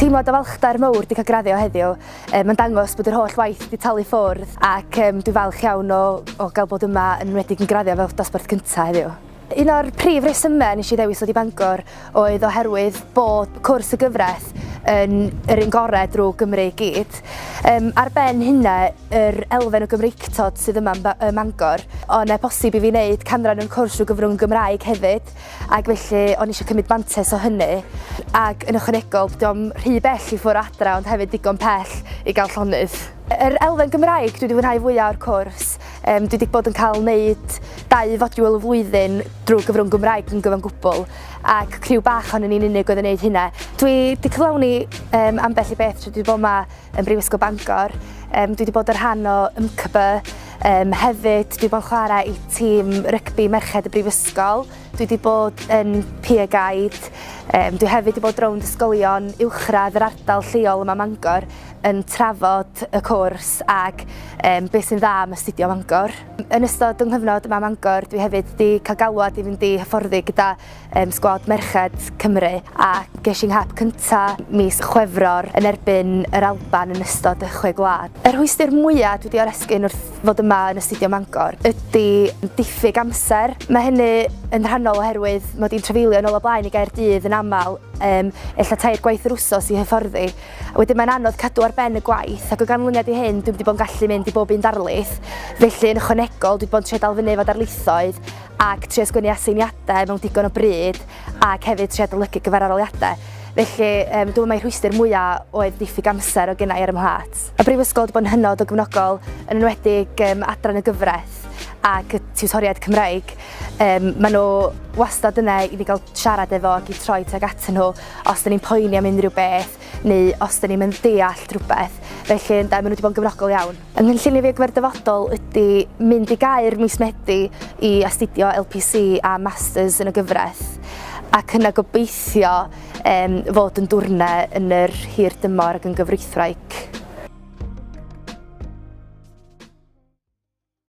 Teimlad o falchder mowr 'di cael graddio heddiw. Yym mae'n dangos bod yr holl waith 'di talu ffwrdd ac yym dwi'n falch iawn o o gael bod yma yn enwedig yn graddio fel dosbarth cynta heddiw. Un o'r prif resymau nes i ddewis ddod i Bangor oedd oherwydd bod cwrs y gyfraith yn yr un gorau drwy Gymru i gyd. Um, ar ben hynna, yr elfen o Gymreictod sydd yma yn ym Mangor, o'n e posib i fi wneud canran yn cwrs drwy gyfrwng y Gymraeg hefyd, ac felly o'n i eisiau cymryd mantais o hynny. Ac yn ychwanegol, dio'm rhy bell i ffwrdd adra, ond hefyd digon pell i gael llonydd. Yr elfen Gymraeg dwi wedi fwynhau fwyaf o'r cwrs. Um, dwi wedi bod yn cael wneud dau fodiwl y flwyddyn drwy gyfrwng Gymraeg yn gyfan gwbl ac criw bach o'n ni'n unig oedd yn gwneud hynna. Dwi wedi cyflawni um, ambell i beth trwy dwi wedi bod yma yn Brifysgol Bangor. Um, dwi wedi bod yn rhan o YMCB, um, hefyd dwi wedi bod yn chwarae i tîm rygbi merched y Brifysgol. Dwi wedi bod yn peer guide, um, dwi hefyd wedi bod rownd ysgolion uwchradd yr ardal lleol yma Mangor yn trafod y cwrs ac um, beth sy'n dda am astudio Mangor. Yn ystod yng nghyfnod yma Mangor, dwi hefyd wedi cael galwad i fynd i hyfforddi gyda um, sgwad Merched Cymru a ges i nghap cynta mis Chwefror yn erbyn yr Alban yn ystod y Chwe Gwlad. Y rhwystr mwyaf dwi wedi oresgyn wrth fod yma yn astudio Mangor ydy diffyg amser. Mae hynny yn rhannol oherwydd mod i'n trafeilio yn ôl o blaen i Gaerdydd yn aml, um, ella tair gwaith yr wsos i hyfforddi. A wedyn mae'n anodd cadw ar ben y gwaith ac o ganlyniad i hyn dwi'm 'di bod yn gallu mynd i bob un darlith, felly yn ychwanegol dwi 'di bod yn trio dal fyny efo darlithoedd ac trio sgwennu aseiniadau mewn digon o bryd ac hefyd trio adolygu gyfer arholiadau. Felly um, dwi'n mai rhwystr mwyaf oedd diffyg amser o gennau ar y mhlât. Y Brifysgol wedi bod yn hynod o gefnogol, yn enwedig um, adran y gyfraith ac y tiwtoriaid Cymraeg. Um, maen nhw wastad yna i ni gael siarad efo ac i troi tuag atyn nhw os 'da ni'n poeni am unrhyw beth neu os 'da ni'm yn deallt rhywbeth. Felly ynde, maen nhw wedi bod yn gefnogol iawn. Yng nghynlluniau fi ar gyfer dyfodol ydy mynd i Gaer mis Medi i astudio LPC a Masters yn y gyfraith ac yna gobeithio um, fod yn dwrne yn yr hir dymor ac yn gyfreithwraig.